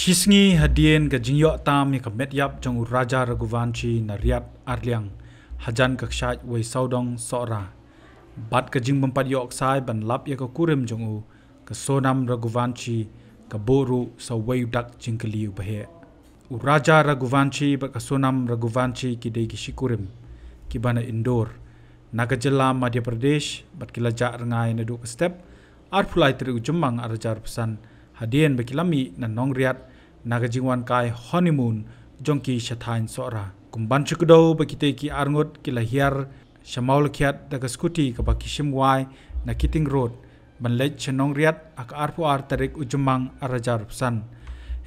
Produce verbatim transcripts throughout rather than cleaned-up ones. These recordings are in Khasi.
Ki sngi hadien ka jingïoh tam ïa ka met ïap jong u Raja Raghuvanshi na Riat Arliang, hajan ka kshaid Wei Sawdong Sohra, bad ka jingbym pat ïoh ksai ban lap ïa ka kurim jong u, ka Sonam Raghuvanshi ka buh ruh sa uwei u dak jingkylli uba heh. U Raja Raghuvanshi bad ka Sonam Raghuvanshi ki dei ki shikurim kiba na Indore, na ka jylla Madhya Pradesh, bad ki la jah rngai naduh ka step arphew lai tarik u Jymmang arhajar arphew san, hadien ba ki la mih na Nongriat na ka jingwan kai honeymoon jong ki sha thaiñ Sohra. Kum ban shu kdew ba kitei ki arngut ki la hiar sha Mawlakhiat da ka scooty kaba ki shim wai na Keating Road ban leit sha Nongriat ha ka arphew ar tarik u Jymmang arhajar arphew san.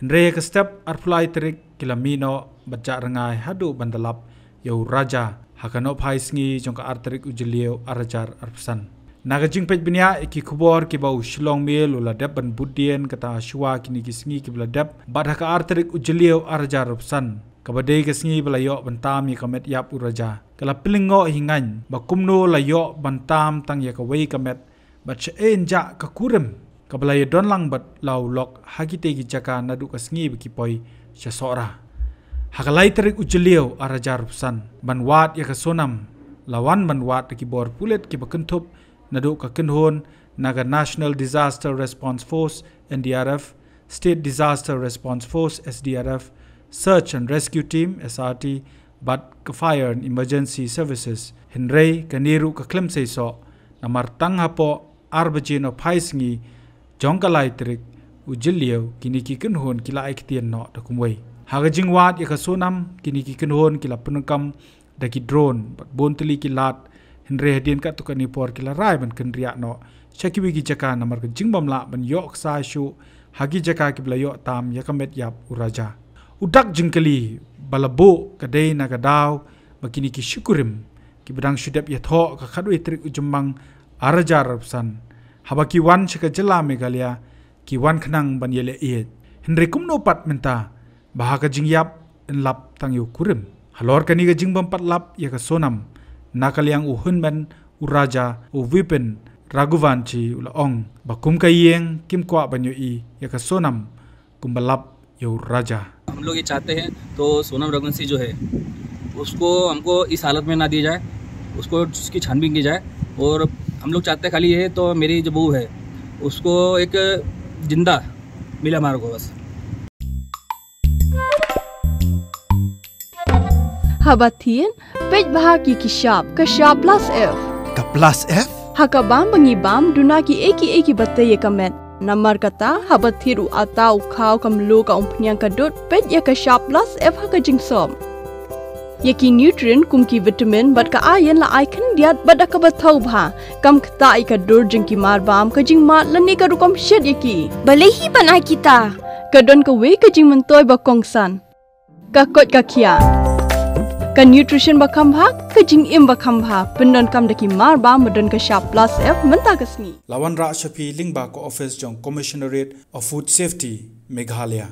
Hynrei ha ka step arphew lai tarik ki la mih noh bad jah rngai haduh ban da lap ïa u Raja ha ka nohphai sngi jong ka ar tarik u Jylliew arhajar arphew san. Na ka jingpeit bniah ïa ki khubor kiba u Shillong Mail u la dep ban bud dien kata shuwa kine ki sngi kiba la dep, bad ha ka ar tarik u Jylliew arhajar arphew san, kaba dei ka sngi ba la ïoh ban tam ïa ka met ïap u Raja, ka la pynlyngngoh hi ngaiñ ba kumno la ïoh ban tam tang ïa kawei ka met, bad shaei ynjah ka kurim kaba la ïadon lang bad la u lok ha kitei ki jaka naduh ka sngi ba ki poi sha Sohra. Ha ka lai tarik u Jylliew arhajar arphew san, ban wad ïa ka Sonam la wan ban wad da ki bor pulit kiba kynthup naduh ka kynhun na ka National Disaster Response Force, N D R F, State Disaster Response Force, S D R F, Search and Rescue Team, S R T, bad ka Fire and Emergency Services. Hynrei kane ruh ka khlem seisoh, namar tang hapoh ar baje nohphai sngi jong ka lai tarik u Jylliew kine ki kynhun ki la ai ktien noh da kumwei. Ha ka jingwad ïa ka Sonam, kine ki kynhun ki la pyndonkam da ki drone bad bun tylli ki lad, hynrei hadien katto katne por ki la rai ban kynriah noh sha kiwei ki jaka namar ka jingbym lah ban ïoh ksai shuh ha ki jaka kiba la ïoh tam ïa ka met ïap u Raja. U dak jingkylli ba la buh ka dei na ka daw ba kine ki shikurim kiba dang shu dep ïathoh ka khatwei tarik u Jymmang arhajar arphew san, haba ki wan sha ka jylla Meghalaya, ki wan khnang ban ïaleh ïeit. Hynrei kumno pat mynta ba ha ka jingïap yn lap tang ïa u kurim? Halor kane ka jingbym pat lap ïa ka Sonam, na ka liang u hynmen u Raja, u Vipin Raghuvanshi, u la ong ba kum ka ïing kim kwah ban ïohi ïa ka Sonam kumba lap ïa u Raja. हम लोग ये चाहते हैं, तो सोनम रघुवंशी जो है, उसको हमको इस हालत में ना दिया जाए, उसको, उसकी छानबीन की जाए। और हम लोग चाहते हैं खाली ये, तो मेरी जो बहू है, उसको एक जिंदा मिले हमारे को बस। Haba thied, peit bha ki ki shap, ka shap plus F. Ka plus F? Ha ka bam ba ngi bam, duna kiei kiei kiba tei ïa ka met. Namar kata, haba thied u atta, u khaw, ka mluh, ka umphniang, ka dud, peit ïa ka shap plus F ha ka jingsop. Ïa ki nutrient kum ki vitamin bad ka iron la ai khyndiat bad da kaba thaw bha, kam ktah ïa ka dur jong ki mar bam, ka jingmad lane ka rukom shet ïa ki. Balei hi ban ai kita? Ka don kawei ka jingmyntoi ba kongsan. Ka koit ka khiah. Ka nutrition ba kham bha, ka jingim ba kham bha, pyndonkam da ki mar bam ba don ka shap plus F mynta ka sngi. La wanrah sha phi lyngba ka office jong Commissionerate of Food Safety, Meghalaya.